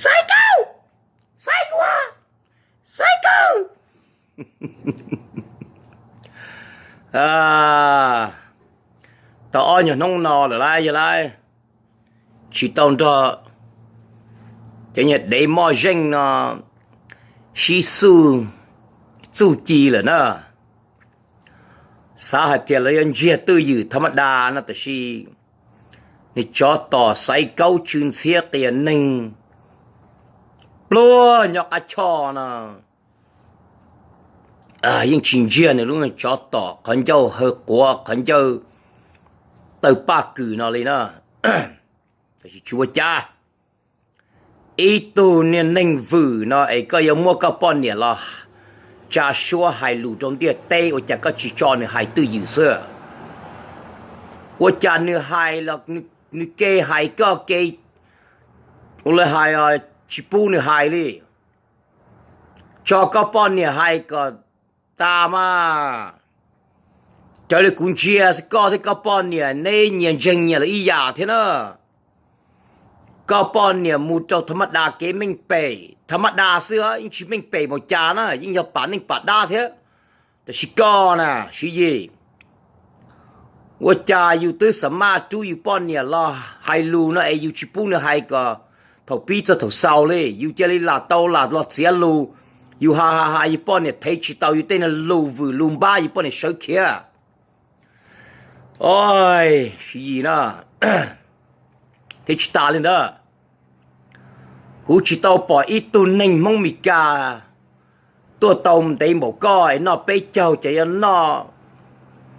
Xaiv Kaub, Xaiv Kuab, Xaiv Kaub. Tau ob nyuag hnub no lawm lauj yog lauj, tsis tau nrog cov niag dev moj zeej no sib xub txuj ci lawm na. Xav hais tias lawv yuav ntsiag twj ywm tha maj das no tab sis niag tsov tom Xaiv Kaub tsw ntxhiab qias neeg pluag nyob qab choj no yeej tsis ntsiag nws lub tsov tom qhov ncauj haw quav qhov ncauj tawg paj kws no li na. Tab sis tsis ua cas, ib tug niag neeg vwm no es koj yuav muab koj poj niam los tsa suab hais lus rau ntiaj teb ua cas koj tsis tso nws hais twj ywm xwb? Ua cas nws hais los nws ke hais koj ke, ua li hais tsis pub nws hais li. Tso koj poj niam hais kom tas mas. Raws li kuv ntsia koj thiab koj poj niam neb nyias ntseeg nyias lawm ib yam thiab na. Koj poj niam mus rau tha maj das kev meej pem, tha maj das xwb yeej tsis meej pem mus cas na, yeej yog pam neej pam dab thiab. Tab sis koj na Siv Yis, ua cas yus twb xa maj rub yus poj niam los hais lus no es yus tsis pub nws hais kom thaum pib txog thaum xaus li, yus cia li lam tau lam los txiav lus, yus hais hais hais yus poj niam thev tsis tau yus tej niag lus vwm lus npab yus poj niam sawv khiav. Oj, Siv Yis na, thiab tsis tas li ntawd, kuv tsis tau pom ib tug neeg Hmoob Mes Kas tuaj tau ntev npaum koj es noj peb caug ces yuav noj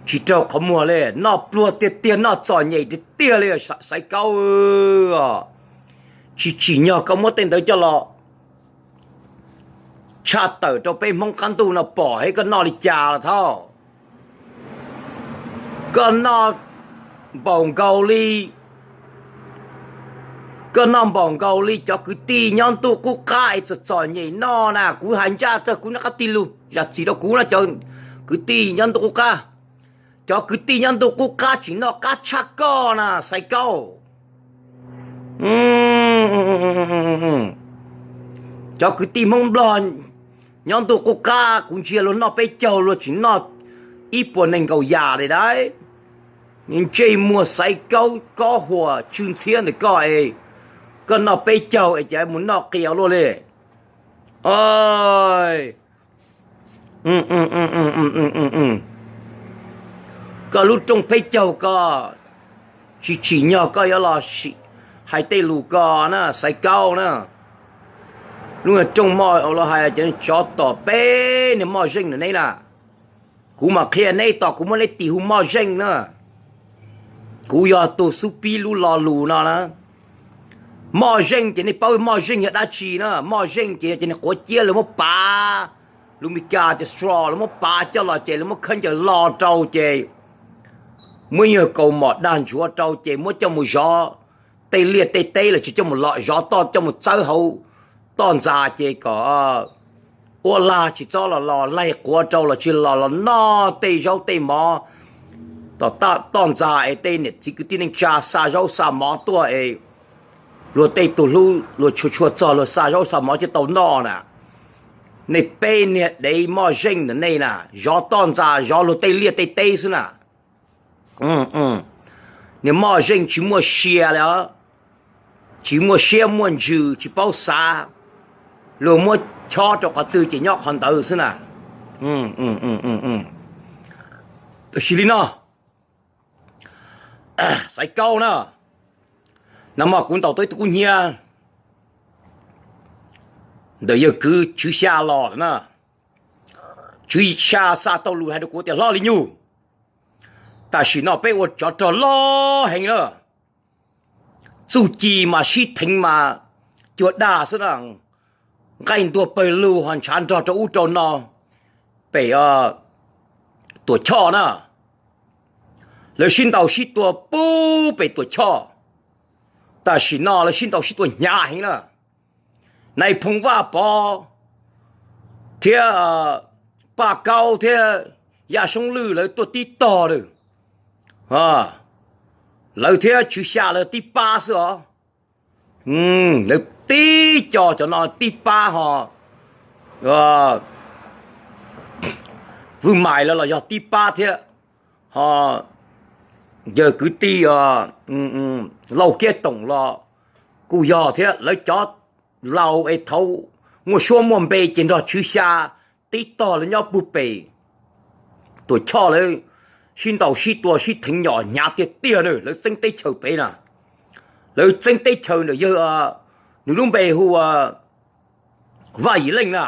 tsis raug qhov muag li, noj pluag tiag tiag noj txom nyem tiag tiag li Xaiv Kaub. Tsis tsim nyog koj muab tej ntawd coj los tshaj tawm rau peb Hmoob qab ntuj no pom thiab koj noj li cas los thauj. Koj noj npaum nkaus li, koj noj npaum nkaus li cov kwv tij nyob ntuj qub qab es txom txom nyem noj na, kuv hais ncaj rau kuv nyob qab tig lus zam txim rau kuv na cov kwv tij nyob ntuj qub qab. Cov kwv tij nyob ntuj qub qab tsis noj qab tshaj koj na Xaiv Kaub. Cov kwv tij Hmoob Nplog nyob ntuj qub qab kuv ntsia luag noj peb caug luag tsis noj ib puas nees nkaum yam li dab. Ntsej muag Xaiv Kaub kob huam tsw ntxhiab ntawm koj es koj noj peb caug es cas mus noj qias luaj li. Koj lub rooj peb caug ko tsis tsim nyog koj yuav los hais tej lus ko na Xaiv Kaub na. Lub rooj moj los hais cov tsov tom peb niag moj zeej ntawm neb na. Kuv mam qhia neb tos kuv muab neb tis hu moj zeej na. Kuv yog tus xub pib lub lo lus no na. Moj zeej ces nej paub moj zeej yog dab tsi na, moj zeej ces ces niag quav ciab luag muab pav, lus Mes Kas tias straw luag muab pav coj los ces luag muab khaub ncaws lo rau ces muab nyuag kaus mom dag ntsuav rau ces muab coj mus zov tej liaj tej teb los tsis coj mus lom zov toj coj mus txawb hauv toj ntxas ces kom ua lag tsis txhob los los laig quav rau los tsis los los noj tej zaub tej mov. Tom toj ntxas es tej niam txiv kwv tij neej tsa xa zaub xa mov tuaj es luag tej tus hlub luag tshua tshua txog luag xa zaub xa mov thiaj tau noj na. Nej peb niag dev moj zeej ntawm nej na, zov toj ntxas zov luag tej liaj tej teb xwb na. Niag moj zeej tsis muaj sia li os, tsis muaj siab muaj ntsws tsis paub xav, luag muab chob rau qhov twg ces nyob qhov ntawd xwb na. Tam sis li no, Xaiv Kaub na, nag hmo kuv ntaus tau ib tug kub hnyiab ntawm yawg kwv Tswv Xya los lawm na. Tswv Xya xa tau lus hais rau kuv tias hlob Lis Nyug, tam sim no peb ua tsov rog loj heev na, txuj ci mas sib theev mas cuag dag xwb na, nqaij ntuag pawg lug ho ntshav nrog rau ub rau no pem Tuam Choj na. Lawv sib ntaus sib tua pub pem Tuam Choj, tam sim no lawv sib ntaus sib tua hnyav heev na. Nais Phoo Vaj Pov thiab Paj Kaub thiab Yaj Soob Lwj lawv tuaj tib tog lawm, lawv thiab Tswv Xya lawv tib pab xwb os. Lawv tib co cov no tib pab ho, Vwj Maiv lawv los yog tib pab thiab, ho yawg kwv tij Lauj Kiab Toom los kuj yog thiab. Lawv cov laus es thaum muaj suab muaj npe ces nrog Tswv Xya tib tog lawv nyob puag pem Tuam Choj, lawv sib ntaus sib tua sib theev nyom hnyav tiag tiag na. Lawv txeeb teb chaws pem na, lawv txeeb teb chaws ntawm yawg, nws lub npe hu ua Vaj Yim Leej na.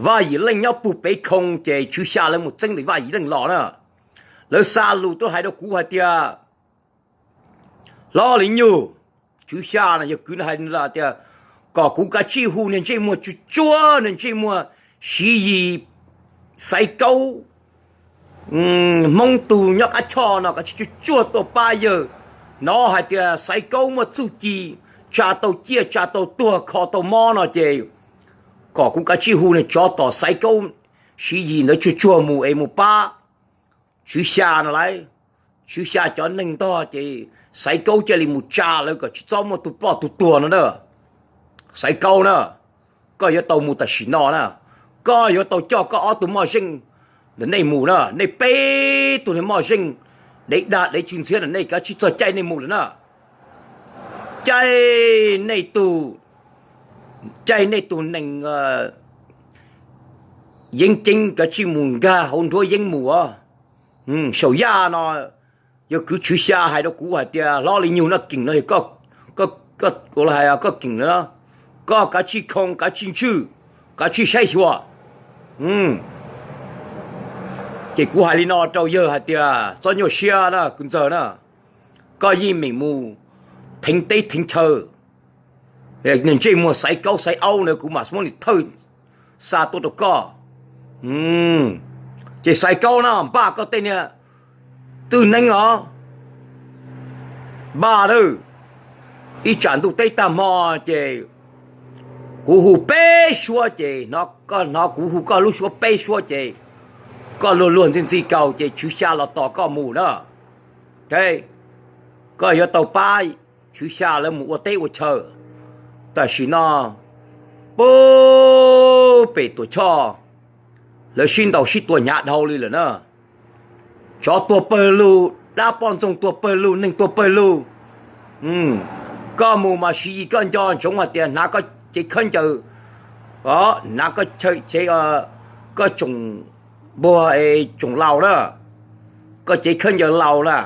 Vaj Yim Leej nyob puag pem khoo ces Tswv Xya lawv mus txeeb ntawm Vaj Yim Leej los na. Lawv xa lus tuaj hais rau kuv hais tias, Hlob Lis Nyug, Tswv Xya no yawg kwv no hais tias kom kuv kav tsij hu niag ntsej muag tsuag tsuag, niag ntsej muag Siv Yis, Xaiv Kaub, Hmoob tug nyob qab choj no kav tsij tsuag tsuag tuaj pab yawg. Hnov hais tias Xaiv Kaub muaj txuj ci tsa tau ciaj tsa tau tuag kho tau mob no ces kom kuv kav tsij hu niag tsov tom Xaiv Kaub, Siv Yis ntawd tsuag tsuag mus es mus pab Tswv Xya no lauj. Tswv Xya cov neeg ntog ces Xaiv Kaub cia li mus tsa lawv kom tsis txhob muaj tus ploj tus tuag no na. Xaiv Kaub na, koj yuav tau mus tam sim no na. Koj yuav tau coj koj ob tug moj zeej ntawm nej mus na. Nej peb tug niag moj zeej dev dag dev tsw ntxhiab ntawm nej kav tsij txog caij nej mus lawm na. Caij nej tug, caij nej tug nees yeeb ceeb kav tsij mus nkag hauv nruab yeeb mus os. Saum yaj no yawg kwv Tswv Xya hais rau kuv hais tias Hlob Lis Nyug no, keem no yog koj, koj, koj keem no, koj kav tsij khoo kav tsij ntswj, kav tsij saib xyuas. Ces kuv hais li no rau yawg hais tias txhob nyuaj siab na kwv ntxawg na, koj yeej meem mus theev teb theev chaw, ntsej muag Xaiv Kaub Xaiv Aub na kuv mam muab nws thawj xa tuaj rau koj. Ces Xaiv Kaub na npaj koj tej niag twj neeb os, npaj na. Ib tsam ntuj teb tag hmo ces kuv hu peb suab ces koj hnov kuv hu koj lub suab peb suab ces koj luag luag ntxhi ntxhi kaus ces Tswv Xya los tos koj mus na. Koj yuav tau pab Tswv Xya lawv mus ua teb ua chaw. Tam sim no puag pem Tuam Choj lawv sib ntaus sib tua hnyav dhau li lawm na. Tsov tuag pawg lug, dab poj ntxoog tuag pawg lug, neeg tuag pawg lug. Koj mus mas Siv Yis koj nco ntsoov hais tias hnav koj cev khaub ncaws, hnav koj chaw, koj tsoom npuag es tsoom laus na, koj cev khaub ncaws laus na,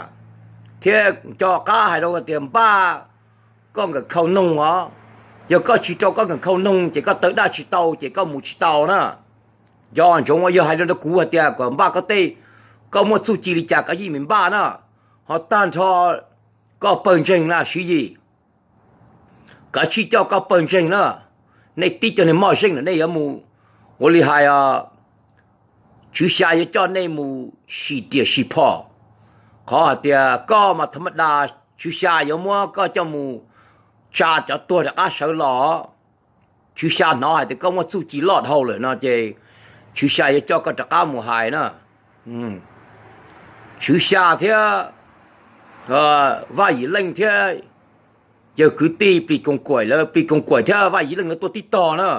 thiab nco qab hais rau tias npaj koj nkawm khau noog os. Yog koj tsis rau koj nkawm khau noog ces koj taw daj tsis tau ces koj mus tsis tau na. Nco ntsoov yog hais rau kuv hais tias kom npaj koj tej, koj muaj txuj ci li cas koj yeej meem npaj na. Ho tag nrho koj pawg ntseeg na Siv Yis, kav tsij coj koj pawg ntseeg na. Nej tib co niag moj zeej na nej yuav mus, ua li hais, Tswv Xya yuav coj nej mus sim riam sim phom. Qhov hais tias koj mas tha ma das Tswv Xya yuav muab koj coj mus tsa cov tuag rov qab sawv los. Tswv Xya hnov hais tias koj muaj txuj ci loj dhau lawm no ces Tswv Xya yuav coj koj rov qab mus hais na. Tswv Xya thiab Vaj Yim Leej thiab yawg kwv tij Plis Koos Kuaim lawv, Plis Koos Kuaim thiab Vaj Yim Leej lawv tuaj tib tog na.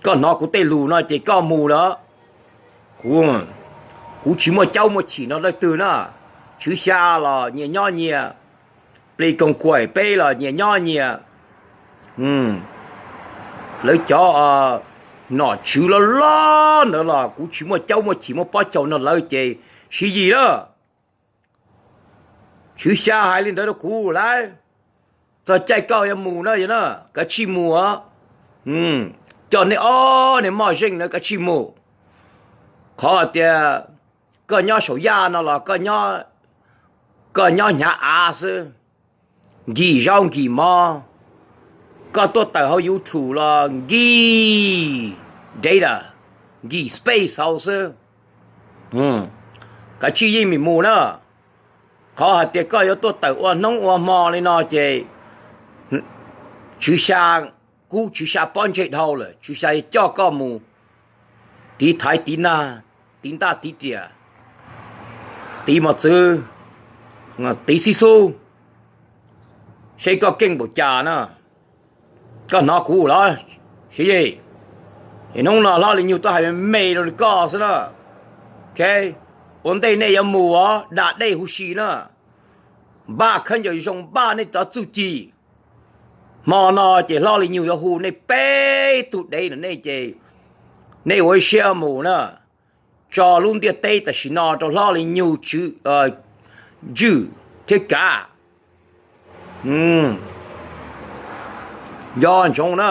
Koj hnov kuv tej lus no ces koj mus lawm. Kuv, kuv tsis muaj caub muaj chim no leej twg na. Tswv Xya los nyias nyob nyias, Plis Koos Kuaim peb los nyias nyob nyias. Lawv cov nom tswv loj loj ntawd los kuv tsis muaj caub muaj chim muaj pob caus no lawv ces Siv Yis na. Tswv Xya hais li ntawd rau kuv lawm. Txog caij koj yuav mus na, yog na, kav tsij mus os. Coj nej ob niag moj zeej na kav tsij mus. Qhov hais tias koj nyob saum yaj no los koj nyob hnyav av xwb, nkim zaub nkim mov, koj tuaj tawm hauv YouTube los nkim data, nkim space hauv xwb. Kav tsij yeej meem mus na. Qhov hais tias koj yuav tuaj tawm ua hnub ua hmo li no ces Tswv Xya, kub Tswv Xya pob ntseg dhau lawm, Tswv Xya yuav coj koj mus tiv thaiv tiv nag, tiv ntaj tiv riam, tiv mos txwv, tiv xib xub. Seb koj keej npaum cas na, koj hnov kuv los? Seb, hnub no Hlob Lis Nyug tuaj hais me me rau koj xwb na. Ua ntej nej yuav mus os, da dej huv si na, npaj khaub ncaws zoo, npaj nej cov txuj ci. Hmo no ces Hlob Lis Nyug yuav hu nej peb tug dev no, nej ces nej ua ib siab mus na, tso lub ntiaj teb tam sim no rau Hlob Lis Nyug tswj, tswj thiab kav. Nco ntsoov na.